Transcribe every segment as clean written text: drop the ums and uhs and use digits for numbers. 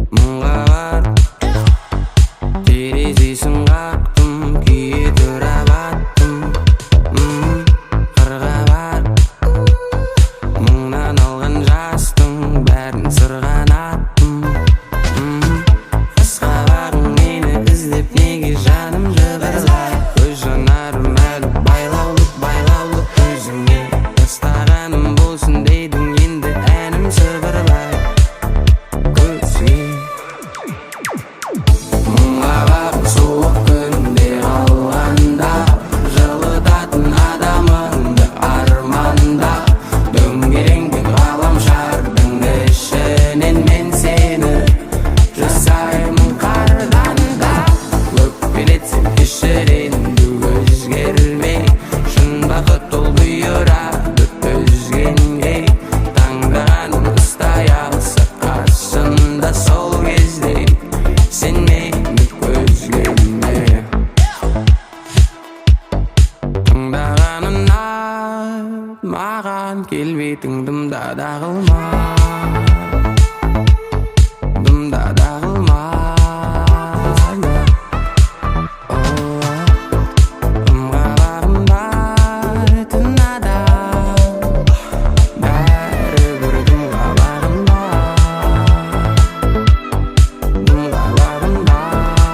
Мыңға бар терезесін қақтым, күйе тұра баттым. Қырға бар мыңнан алған жастың бәрін сырғанаттым. Қасқа бағың мені іздеп неге жаным жыбырлайды? Көз жанарым әлі байлаулы, байлаулы өзіңе. Тастағаным болсын дедің, енді әнім сыбырлайды көзіңе. Мыңға бар суық күнде қалғанда жылытатын адамыңды арманда. Дөңгеленген ғаламшардың ішінен мен сені жасаймын қардан да. Өкпелетсем, кешір енді, өзгерме. Шын бақыт ол бұйырады төзгенге. Таңдағанын ұстай алса қасында, сол кезде сен мені көзгеме. Тыңдағанын маған келбетің дымда да қылма, дымда да қылма. Ымға бағынбайтын адам бәрібір дымға бағынба, дымға бағынбайды.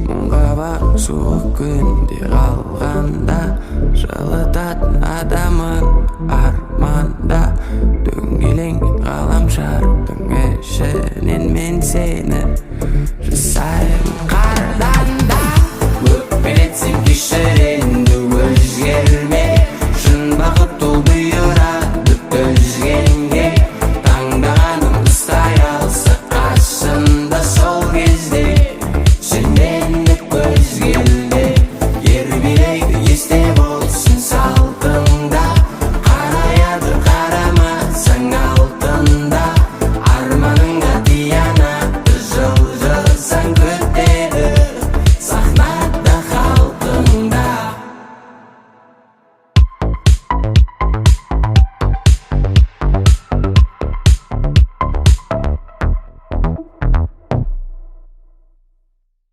Мыңға бар суық күнде қалғанда жылытатын адамын арманда. Дөңгеленген ғаламшардың ішінен мен сені